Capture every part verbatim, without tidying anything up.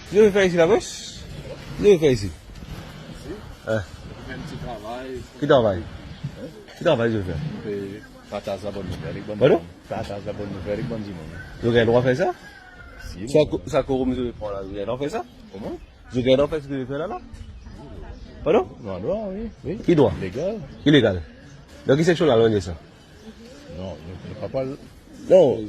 Ki zot pe fer isi, labos? Ki zot pe fer isi? Isi? Eh. Nou pe fer enn ti travay. Ki travay? Hein? Ki travay zot pe fer? Nou pe partaz labonn nouvel avek bann dimoun. Pardon? Partaz labonn nouvel avek bann dimoun. Zot gagn drwa fer sa? Si, sa, bon. Ko-, sa korom zot pe pran la, zot gagn drwa fer sa? Kouma? Zot gagn drwa fer seki zot pe fer la, la? Pardon? Nou gagn drwa, wi, wi. Ki drwa? Legal. Ilegal. Dan ki seksion lalwa nou dir sa? Non, nou, nou pa pral... Non.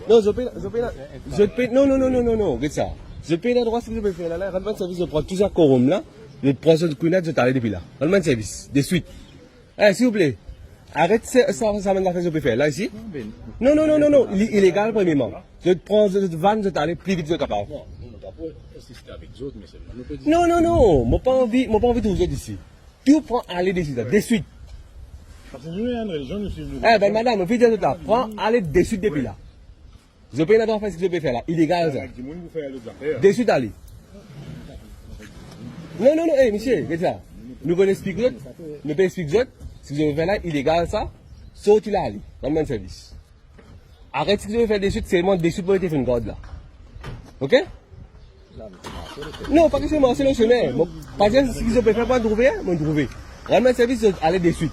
Non, zot pena, zot pena, zot pe, non, non, get sa. Zot pena drwa seki zot pe fer la, la. Rann bann servis, zot pran tou sa korom la, zot pran zot kounad, zot ale depi la. Rann bann servis, deswit. Eh, silvouple, aret sa, sa, sa bann zafer zot pe fer la, isi. Non, non, non, non, non, li ilegal, premieman. Zot pran zot, zot van, zot ale pli vit zot kapav. Non, nou, nou pa pou insiste avek zot, me selman nou pe dir... Non, non, non, mo pa anvi, mo pa anvi trouv zot isi. Tou pran, ale deswit la, deswit. Parski nou, enn relizion, nou swiv nou relizion. Eh, ben, madam, mo finn dir zot la, pran, ale deswit depi la. Zot pena drwa fer seki zot pe fer la, ilegal sa. Avek dimoun pou fer lot zafer. Deswit ale. Non, non, non, eh, misie, get sa. Nou konn explik zot, nou pe explik zot, seki zot pe fer la, ilegal sa, sorti la ale, rann bann servis. Aret seki zot pe fer deswit, selman deswit pou mete finn gard la. Ok? Non, pa kestion marse lor sime. Bon, pa dir seki zot pe fer, pa trouve, eh, mo trouve. Rann bann servis, zot ale deswit.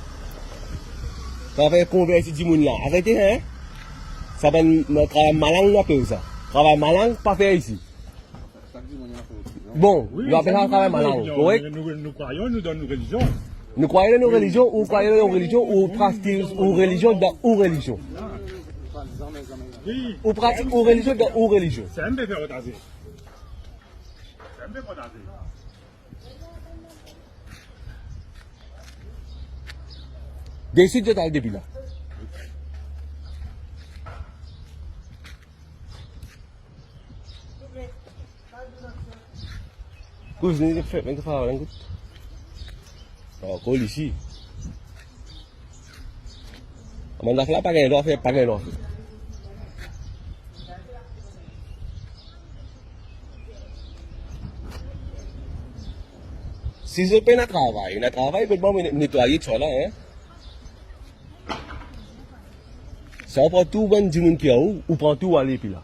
Travay konverti dimoun la. Arete, hein? Sa bann, bann travay malang nou apel sa. Travay malang, pa fer isi. Bon, nou apel sa travay malang, korek? Nou, nou, nou krwar dan nou relizion. Nou krwar dan nou relizion, ou krwar dan nou relizion, ou pratik ou relizion dan ou relizion. Wi. Ou pratik ou relizion dan ou relizion. Sa enn pe fer otaze. Sa enn pe fer otaze. Deswit zot al depi la. Kouz, ni fer, ni fer, ni kout. Ankor isi. Mann la pa gagn drwa fer, pa gagn drwa fer. Si zot pena travay, ena travay, kot bann netwaye sa la, hein? Sa ou pran tou bann dimoun ki ar ou, ou pran tou, ou ale depi la.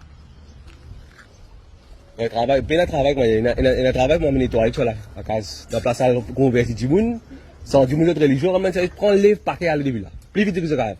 Ena travay, pena travay, ena, ena, ena travay, mo amenn netwaye sa la, lakaz. Dan plas al konverti dimoun, sa dimoun lot relizion, amenn sa, pran lev, pake, ale depi la. Pli vit ki zot kapav.